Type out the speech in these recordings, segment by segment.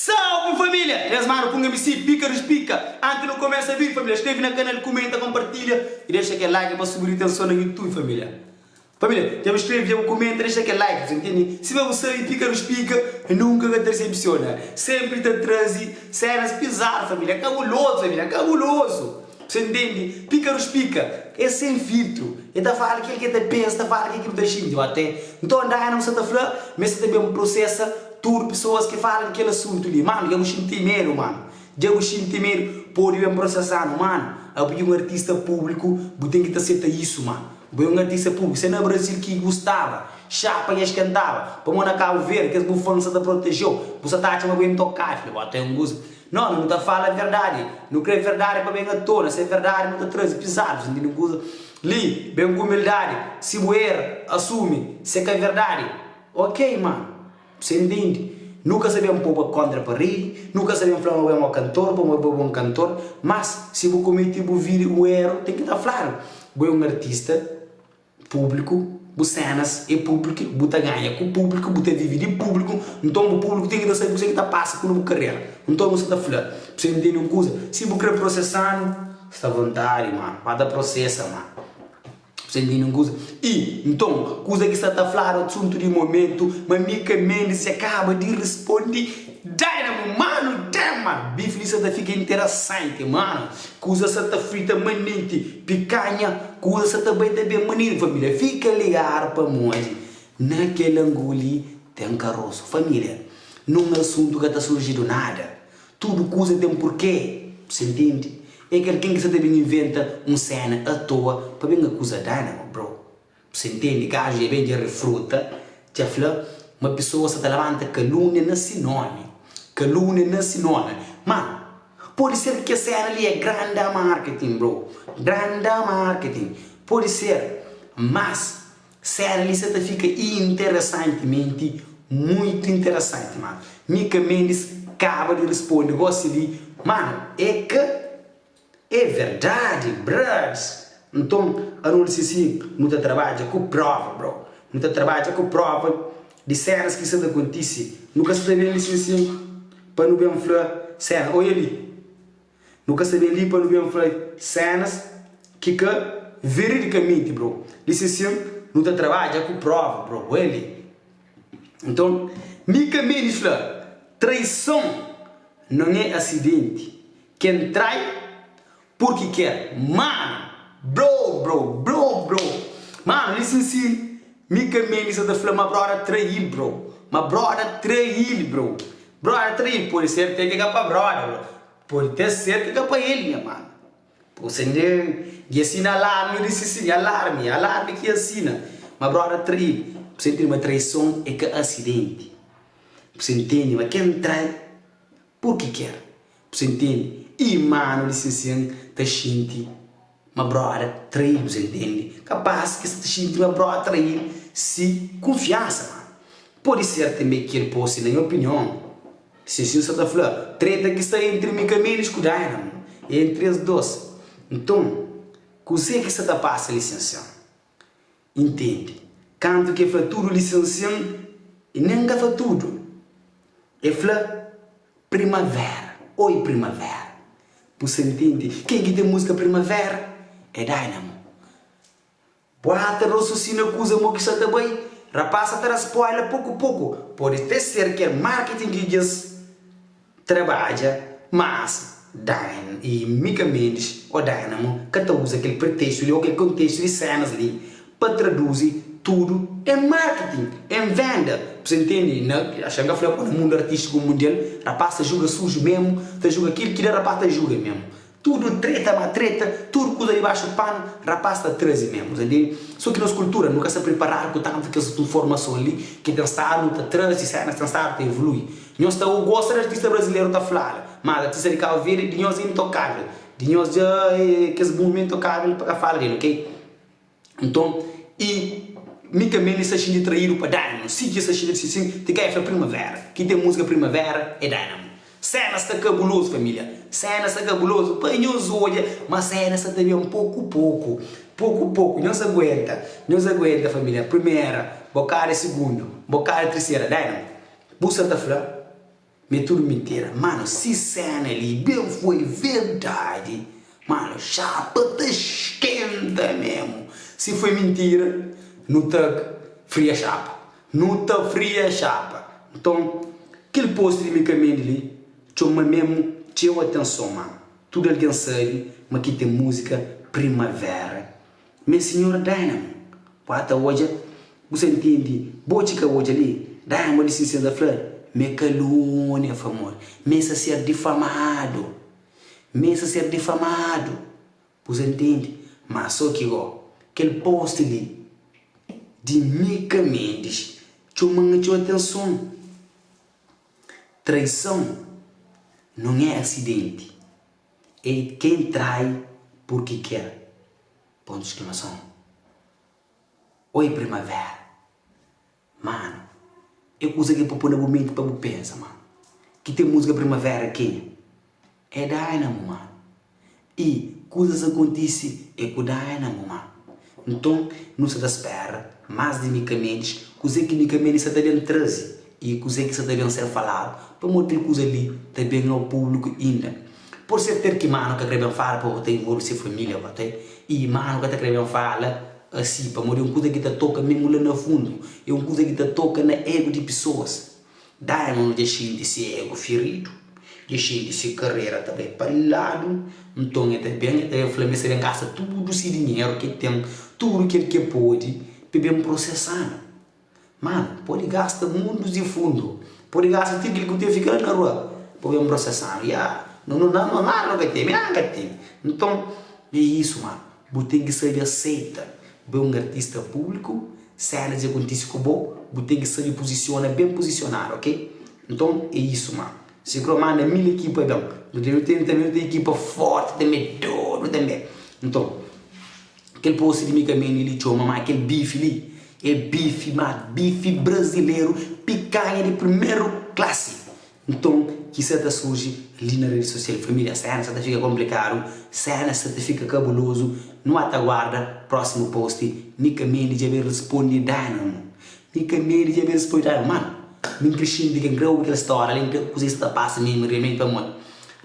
Salve família! Es manu ku un MC Pika dos Pika. Anti nu kumesa vídeo família, skreve na kanal, kumenta, kompartilha i dexa kel like pa subi ritenson na YouTube família. Família, dja bu skreve, dja bu kumenta, dexa kel like, bu ntende? Sima bu sabe Pika dos Pika nunka ka ta decepciona. Sempri ta traze cenas bizarro família, kabulozu família, kabulozu. Bu ntende? Pika dos Pika é sem filtro, el ta fala kel ki el ta pensa, ta fala kel ki bu ta xinti. Até nton Dynamo sa ta fla ma el sa ta ben prosesa Tudu pesoas ki fala di kel asuntu li, manu, dja bu xinti medu, manu. Dja bu xinti medu. Pode ben prosesa-nu, manu. Abo ki un artista públiku, bu ten ki ta seta isu, manu. Bo é un artista públiku. Se na Brazil ki bu staba, xapa dja skentaba. Pamó na Kabu Verdi, kes bu fan sa ta proteje-u. Bu sa ta atxa ma bu é intokável. Bo ta é un kuza. No, nu ta fala verdadi. Nu kre verdadi pa ben atona. Se é verdadi, nu ta traze pizadu. Bu ntende un kuza? Li, ben ku umildadi. Si bu era, asumi. Se ka verdadi. Ok mano, você entende? Nu ka sa ben poba kontra paredi, nu ka sa ben fla ma bo é mau kantor, bo é bon kantor, mas si bu kometi bu vida un eru ten ki ta fladu, bo é un artista públiku, bu senas é públiku, bu ta ganha ku públiku, bu ta vive di públiku, nton bu públiku ten ki ta sabe kuzê ki ta pasa ku na bu karera. Nton nu sa ta fla, bu ntende un kuza? Si bu kre prosesa-nu, sta vontadi mano, ba ta prosesa mano. Você ntende un kuza? I, nton, kuza ki sta ta fladu asuntu di momentu, ma Mika Mendes dja kaba di risponde Dynamo, manu, damn, man! Bifi li sa ta fika interesanti, manu. Kuza sa ta frita manenti, pikanha, kuza sa ta bai ta ben manenti, família. Fika ligadu pamodi na kel angu li ten karosu. Família, nun asuntu ka ta surji du nada. Tudu kuza ten purkê, bu ntende? É kel ken ki sa ta ben inventa un sena atoa pa ben akuza Dynamo, bro. Bu ntende? Gaju dja ben dja refruta, dja fla ma pesoas sa ta labanta kalúnia na si nomi. Kalúnia na si nomi. Ma, pode ser ki kes sena li é granda marketing, bro. Granda marketing. Pode ser. Mas. Série li sa ta fika interesantimenti muito interesanti mano. Mika Mendes kaba di risponde gosi li mano é ka é verdadi brothers. Nton Arnold Sisi nu ta trabadja ku prova bro. Nu ta trabadja ku prova di senas ki sa ta kontise. Nu ka sa ta ben li sinsin pa nu ben fla sena. Oia li. Nu ka sta ben li pa nu ben fla senas ki ka veridikamenti bro. Li sin sin nu ta trabadja ku prova bro. Oia li. Nton Mika Mendes fla traison non é asidenti. Ken trai purki ker. Mano bro bro bro bro. Mano li sin sin Mika Mendes sa ta fla ma broda trail bro. Ma broda trail bro. Broda trail pode ser te ki ka pa broda bro. Pode te ser ki ka pa el nha mano. Pô sen de dja sina alarme di si sin alarme alarme ki asina ma broda trail. Bu sa ntende ma traison é ka asidenti. Bu sa ntende ma ken trai purki ker. Bu sa ntende i mano di sin sin ta xinti ma broda trail bu sa ntende. Kapas ki sa ta xinti ma broda trail si kunfiansa mano. Pode ser tanbe ki el pô-si na nha opinion. Sinsin sa ta fla, Treta ki sta entri Mika Mendes ku Dynamo é entri es dos. Nton, kuzê ki sa ta pasa li Sinsin? Intende? Kantu ki el fla tudu li Sinsin, e nen ka fla tudu. El fla Primavera. Oi Primavera. Bu sa ntende? Ken ki ten múzika Primavera? É Dynamo. Boa ta rasusina kuza mo ki sa ta bai, rapaz sa ta da spoiler poku poku, pode te ser kel marketing ki djes trabadja, mas Dyn y Mika Mendes o Dynamo ka ta uza kel pretestu li o kel kontestu di senas li pa traduzi tudu en marketing, en venda, bu sa intendi? Na axa nka fla ku na mundu artistiku mundial rapaz ta juga suju memu, ta juga kil ki da rapaz ta juga memu. Tudu treta ma treta, tudu kuza dibaxu panu, rapaz ta traze memu, sa ntende? So ki nos kultura nu ka sta priparadu ku tantu kes nformason li ki ten stadu ta traze, senas ten stadu ta evolui. Nhos ta gosta di artista brazileru ta fladu, mas artista di Kabu Verdi di nhos é intokavel, di nhos dja é kes mume intokavel pa ka fala del, ok? Nton, i mi tanbe mi sta xinti traídu pa Dynamo. Si ki sta xinti si sin, ti ka e fla Primavera. Ki ten múzika Primavera é Dynamo. Sena sta kabulozu família. Sena sta kabulozu pa nhos odja ma sena sta ta ben poku poku. Poku poku. Nhos aguenta. Nhos aguenta família. Primera, bokadu é sigundu, bokadu é trisera. Dynamo, bu sta ta fla. Ma é tudu mintira. Mano, si sena li ben foi verdadi, mano, xapa ta skenta memu. Si foi mintira, nu ta fria xapa. Nu ta fria xapa. Nton, kel post di Mika Mendy li txoma memu txeu atenson, mano. Tudu algen sabe ma ki ten múzika Primavera. Me sinhora Dynamo, bu ata odja, bu sa ntende, bo txi ka odja li, Dynamo di sin ta fla me kalúnia famodi, me sa ser difamadu, me sa ser difamadu, bu sa ntende, ma so ki go, kel post li di Mika Mendes txoma-m txeu atenson, traison non é asidenti. É quem trai porque quer ponto de exclamação Oi primavera Mano, é kuza ki pa poi na bu menti pa bu pensa mano Ki ten múzika primavera kenha? É Dynamo mano I kuzas a kontise é ku Dynamo mano Nton nu sa ta spera más di Mika Mendes Kuzê ki Mika Mendes sa ta ben traze i kuzê ki sa ta ben ser faladu pamodi kel kuza li ta ben au públiku inda. Por ser ter ki manu ka kre ben fala pa bo ta involve se família ba ta i manu ka ta kre ben fala asi pamodi é un kuza ki ta toka memu la na fundu, é un kuza ki ta toka na ego di pesoas. Diamond dja xinti se ego firidu, dja xinti se karera ta bai pa ladu, nton e ta ben e ta ben fla ma e sta ben gasta tudu se dinheru ki e ten, tudu kel ki e pode pa e ben prosesa-nu. Manu, pode gasta mundus di fundu, pode gasta ti kel ki bu ten fika la na rua pa ben prosesa-nu. Ya, no no nada no ka tene, nada no ka tene. Nton, é isu manu, bu ten ki sabe aseita. Bo é un artista públiku, sénas dja kontise ku bo, bu ten ki sabe puzisiona ben puzisionadu, ok? Nton, é isu manu. Si kre manda mil ekipa ben, nu ten tanbe nu ten ekipa forti tanbe, dodu tanbe. Nton. Kel post di Mika Mendy li txoma ma kel bifi li é bifi ma bifi brazileru pikanha di primeru klasi. Nton ki sa ta surji li na redi sosial familia sena sa ta fika konplikadu sena sa ta fika kabulozu nu ata guarda prosimu post Mika Mendy dja ben rispondi Dynamo Mika Mendy dja ben rispondi Dynamo manu mi N kre xinti ke N kre obi kel storia li N kre kuze ki sa ta pasa mesmu realmenti pamodi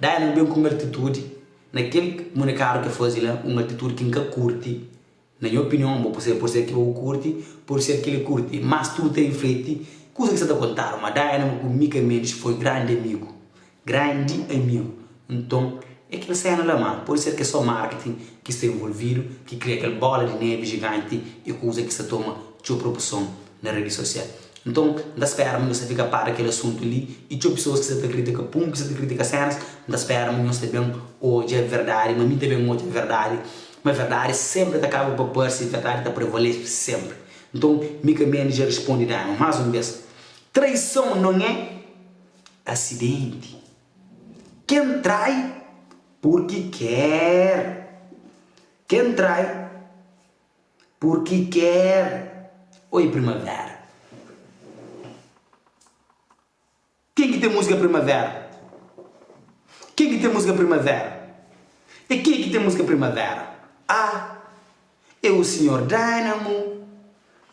Dynamo ben ku un altitudi Na kel kumunikadu ki el faze la, un atitudi ki N ka kurti, na nha opinion, bo pode ser ki bo kurti, pode ser ki el kurti, mas tudu ta rifleti kuza ki sta ta kontadu, ma Dynamo ku Mika Mendes foi grandi amigu, grandi amigu. Nton, é kel sena la, ma pode ser ki é so marketing ki sta involvidu, ki kria kel bola di nevi jiganti i kuza ki sta toma txeu proporson na redi sosial. Nton, N ta spera ma nhos ta fika par di kel asuntu li i txeu pesoas ki sta ta kritika Pum, ki sta ta kritika sénas, N ta spera ma nhos ta ben odja verdadi, ma mi ta ben odja verdadi, ma verdadi sénpri ta kaba pa parse, verdadi ta prevalese sénpri. Nton, Mika Mendes dja responde Daniel más un bês, Traison non é asidenti. Ken trai purki ker. Ken trai. Porque quer. Oi primavera. Ken ki ten múzika primavera? Ken ki ten múzika primavera? É ken ki ten múzika primavera? Ah, é o senhor Dynamo,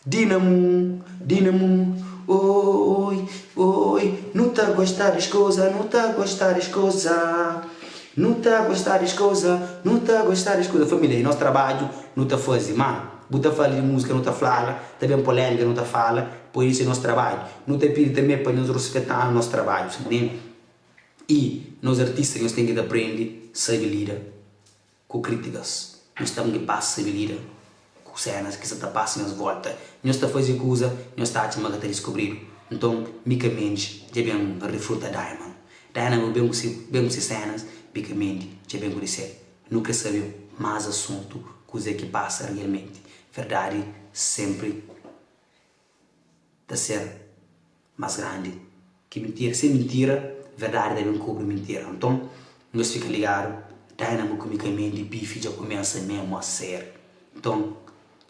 Dynamo, Dynamo. Oi, oi, nu ta gosta des koza, nu ta gosta des koza. Nu ta gosta des koza, nu ta gosta des koza. Família, é nos trabadju, nu ta faze. Mano, bu ta fala di múzika, nu ta flala, ta ben polémika, nu ta fala, pur isu é nos trabadju. Nu ta pidi tanbe pa nhos ruspeta-nu nos trabadju, sa ntende? I nos artista, nhos ten ki ta prende sabe lida ku krítikas. Nhos ten ki pasa sabe lida ku sénas ki sa ta pasa nhos vólta. Nhos ta faze kuza, nhos ta atxa ma ka ta diskubridu. Nton, Mika Mendes dja ben rifruta Diamond. Dynamo ben ku si ben ku si sénas, Mika Mendes dja ben ku di sel. Nu kre sabe más asuntu, kuzê ki pasa rialmenti. Verdadi sénpri ta ser más grandi ki mintira. Se mintira, verdadi ta ben kubri mintira. Nton, nhos fika ligadu, Dynamo ku Mika Mendes bifi dja kumesa memu a sériu. Nton,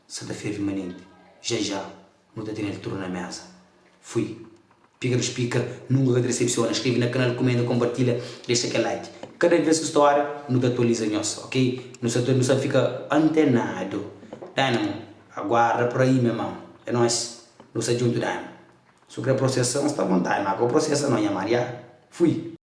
sa ta ferve manenti. Já já nu ta tene-l tudu na mesa. Fui. Pika dos pika, nunka ka ta desepsiona. Skrebe na kanal, kumenta, konpartilha, dexa kel like. Kada vez ku stória, nu ta atualiza nhos, ok? Nu sa nu sa fika antenadu. Dynamo, aguarda por aí meu irmão. É nóis, nu sta djuntu Dynamo. Su kre prosesa, n sta vontadi, ma ka bu prosesa no nha mano, ya. Fui.